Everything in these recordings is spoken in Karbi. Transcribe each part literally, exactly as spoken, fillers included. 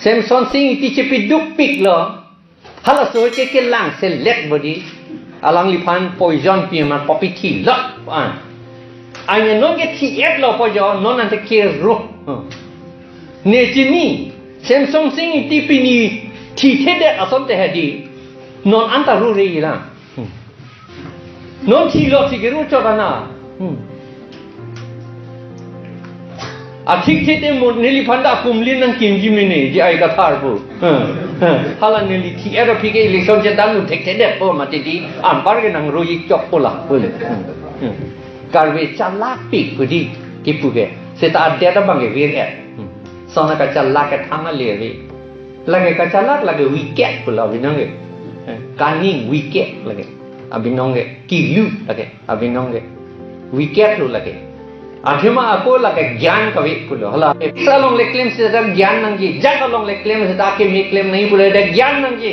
Semson Sing Ingti chepidukpiklo. Halaso ke kelang selet bodi. Alangliphan poison pi amat papithi lak an. Anya non ke thi-etlo poison, non ante kero. Hmm. Ne chini, Semson Sing Ingti pini thithedet asonte hedi. Non anta ru re lang. Hmm. Non thilo si keru chot ana. Hmm. Athik thete mo neliphanta kumlin nangkimji mene, J I Kathar pu. Hmm. Hmm. Hala neli thi-et aphi ke election chethan un thekthedet po mati di, anpar ke nang roji chok po la pu le. Hmm. Hmm. Karbi chalakpik pu di kipu ke. Seta adet abang ke vir-et. Hmm. Sona kachalak kethang ale ave. Lake kachalak lake wicked pulo abinong ke. Eh, cunning, wicked lake. Abinong ke. Kilu lake. Abinong ke. Wicked lo lake. Athema ako lake gyan kave pulo. Hala. Sa along le klem seta gyan nangji. Jak along le klem seta keme klem nangji pulo. Ada gyan nangji.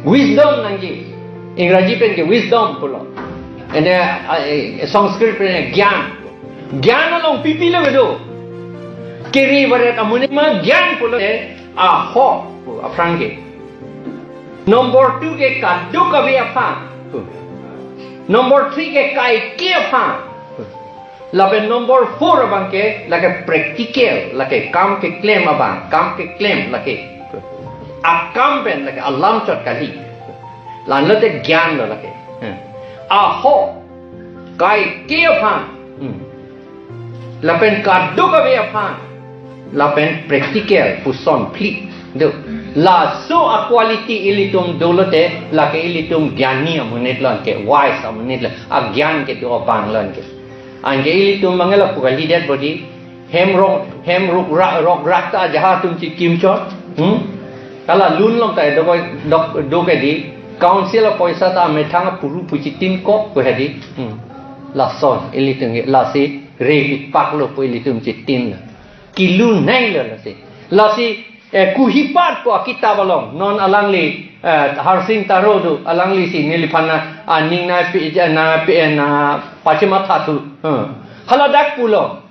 Wisdom nangji. Ingraji pen ke wisdom pulo. Ene, ah, eh, Sanskrit pen gyan. Gyan along pipi lo kedo. Kiri barat amonit ma gyan pulo. Eh, ahok pu aphrang ke. Number two ke kadokave aphan. Number three ke kaike aphan. Lapen number four abang ke lake practical, lake kam keklem abang, kam keklem lake. Akam pen lake alam chot kali. Lanlo te gyan lo lake. Hmm. Ahok, kaike aphan. Hmm. Lapen kadokave aphan. Lapen practical puson phli. Do. Laso a-quality ilitum dolo te, lake ilitum gyani amonit lo anke, wise amonit lo, agyan kedo abang lo anke. Anke ilitum mangela pu kalidet bodi, hem rok, hem ruk ra, rok rak ta ajaha atum chikim chot. Hmm? Kala lun long ta do, do, do ke di, council apoisa ta amethang apuru pu chitin kok pu hedi. Hmm. Lason, ilitum ke, lasi, re pak lo pu ilitum chitin lo. Kilu nai lo lasi. Lasi, eh, Kuhipat pu akitap along. Non alangli, eh, Harsing Taro do, alangli si neliphan na, aning na pi, na pi, na pachematha thu. Hmm. Haladak pulo.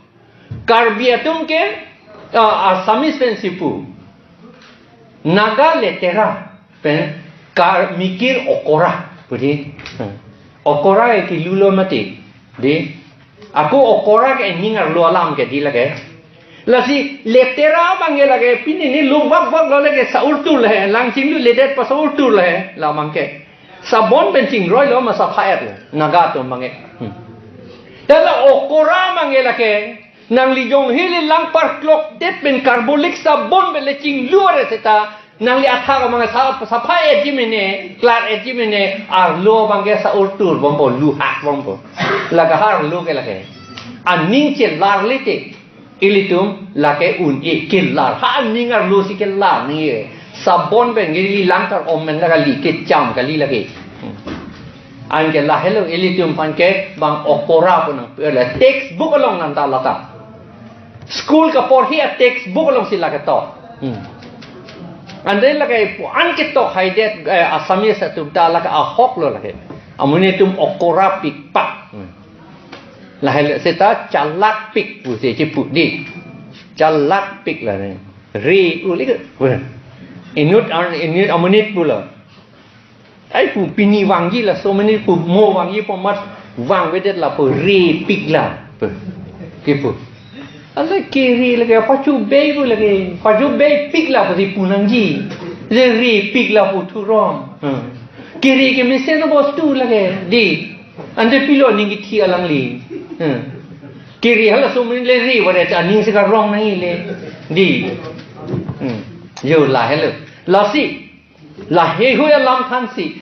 Karbi atum ke, ah, Assamese pensi pu. Naga letera pen kar mikir okora. Budi. Hmm. Okora ke kilu lo mati. Di. Ako okora ke ning arlo alam ke di lake. Lasi letera abang ke lake pini ni lo vak vak lo lake sa-urtur le, lang chingluledet pa sa-urtur le, la abang ke. Sabon pen chingroi lo ma sapha-et le, Naga atum abang ke. Hmm. Hala okora abang ke lake, nangli jong hili lang parklokdet pen karbolic sabon pen le chinglu are seta, nangli athak abang sa, sapha-etji mene, klar-etji mene, arlo abang ke sa-urtur bompo, luhak bompo. Lake arlo ke lake. Aning chelar le te. Ilitum lake un-e kelar. Ha aning arlo si kelar ni e. Sabon pen ke ili lang kar-om pen lake li kecham kali lake. Hmm. Anke lahelo ilitum aphan ke bang okora pu nang. Textbook along nang ta lata. School kaporhi a-textbook along si lake to. Hmm. Ante lake pu-an ketok haidet, eh, Assamese atum ta lake ahok lo lake. Amonit atum okora pikpak. Hmm. Lahelo seta chalakpik pusi chipu di. Chalakpik la ne. Re uli ke. Inut an, inut amonit pulo. Ai pu pini vangji laso mene pu mo vangji pu mat vangvedet lapu repik la pu. Kipu. Ala kiri lake pachubei pu lake. Pachubei pik la pusi pu nangji. Le repik lapu thurom. Hmm. Kiri ke mesen bostu lake. Di. Ante pilo ning kithi alangli. Hmm. Kiri halaso mene le re varet aning si karong nangji le. Di. Hmm. Yo lahelo. Lasi. Lahei hui alam thansi,